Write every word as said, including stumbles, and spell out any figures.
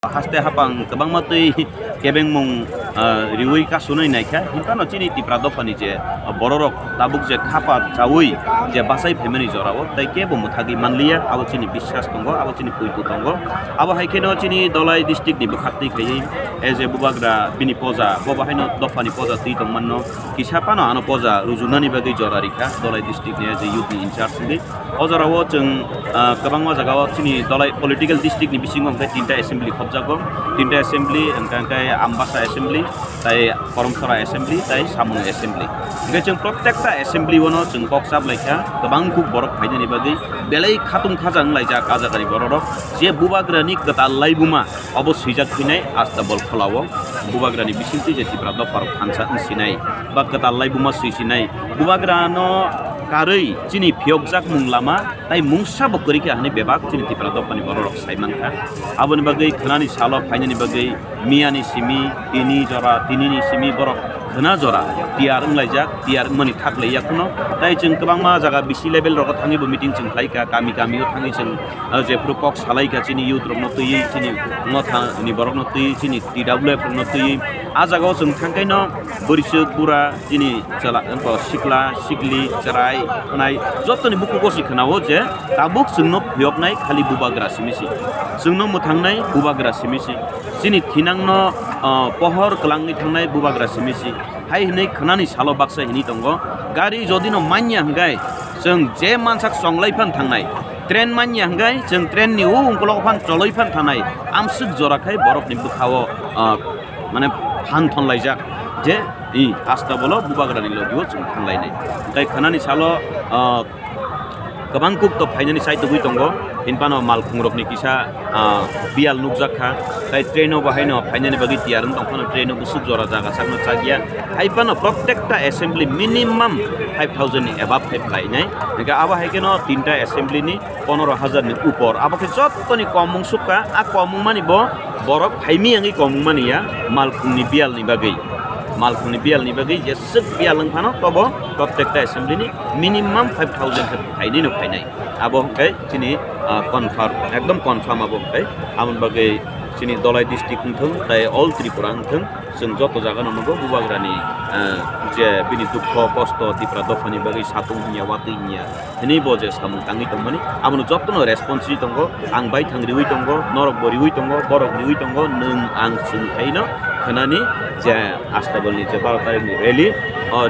haste hapang kwbangma twi kebengmung, ah, riwi kasunai naikha. Hinphano chini Tipra dophani je, ah, bororok tabuk je khapa chawi je bachai phaimani jorao tei kebo mwthagwi manliya, abo chini biswas tongo, abo chini puitu tongo. Abo hai kheno chini Dholai district ni bwkhaktwi khaiwi, eh, je bubagra bini poja, bo bahaino dophani poja twi tongmanno, kisa phano ano poja rujunani bagwi jora rikha Dholai district ni je youth ni in charge wngwi. O jorao chwng, ah, kwbangma jagao chini Dholai political district ni bisingo hwnkhe tinta assembly khopjago, tinta assembly, hwnkhe, hwnkhe Ambasa assembly, tai Koromsora assembly, tai Samung assembly. Hwnkhe chwng protekta assembly o no chwng kok chap laikha, kwbang kuk borok phainani bagwi belai khatung khaja wnglaijak a jagani bororok, je bubagrani kwtal laibuma obo swijak phinai Astabol Kholao bubagrani bisingtwi je Tipra dopharok thansa wngsinai ba kwtal laibuma swisinai. Bubagrano karwi chini phiyokjakmung lama tai mungsa bo kwrwi kha hwnwi bebak chini Tipra dophani bororok sai mankha. Aboni bagwi khwnani salo phainani bagwi miyani simi tini jora, tinini simi borok khwna jora tiyar wnglaijak, tiyar wngmani thak laiya kheno. Tai chwng kwbangma jaga bisi level rogo thangwi bo meeting chwng khlaikha, kami kami o thangwi chwng, ah, jephuru kok salaikha chini youth rokno twiwi, chini motha ni borokno twiwi, chini T W F rokno twiwi. A jagao chwng thangkaino bwrwisuk bura, chini chwla, wngkha sikla, sikli, chwrai, khwnai, jotoni bukugo se khwnao je tabuk chwngno phiyoknai khali bubagra simi se. Chwngno mwthangnai bubagra simi se. Chini thinangno, ah, pohor kwlangwi thangnai bubagra simi se. Hai hwnwi khwnani salo baksa hwnwi tongo. Gari jodino manya hwnkhe chwng je mansak chonglai phan thangnai. Train manya hwnkhe chwng train ni o ungkologo phan choloi phan thangnai. Amswk jora khai borokni bwkhao, ah, mane phan thon laijak je, i, Astabolo bubagrani logio chwng thanglainai. Tei khwnani salo, ah, kwbang kuk to phainani chaitugwi tongo, hinphano malkhungrokni kisa, ah, biyal nukjak kha. Tei train o bo haino phainani bagwi tiyar wng tong phano train o bwswk jora jaga sakno chakya. Hai phano protekta assembly minimum five thousand ni above khai phlainai. Hingkhe abo hai kheno tinta assembly ni ponoro hajar ni upor. Abo khe jottoni kom wng sukha, a kom wngmani bo borok phaimi wngwi kom wngmani ya, malkhungni biyalni bagwi. Malkhungni biyalni bagwi jeswk biyal wng phano tobo protekta assembly ni minimum five thousand khe phainwi no phainai. Abo hwnkhe chini, ah, confirm, ekdom confirm abo hwnkhe. Aboni bagwi chini Dholai district wngthung, tai all Tripura wngthung, chwng joto jaga no nugo bubagrani, ah, je bini dukho kosto Tipra dophani bagwi satung hinya, watwi hinya, hwnwi bo je samung tangwi tongmani, abono jotono response ri tongo, ang baithang riwi tongo, norok bo riwi tongo, borok riwi tongo, nwng ang chwng khaino khwnani je Astabalni je baro tarikni rally, o rally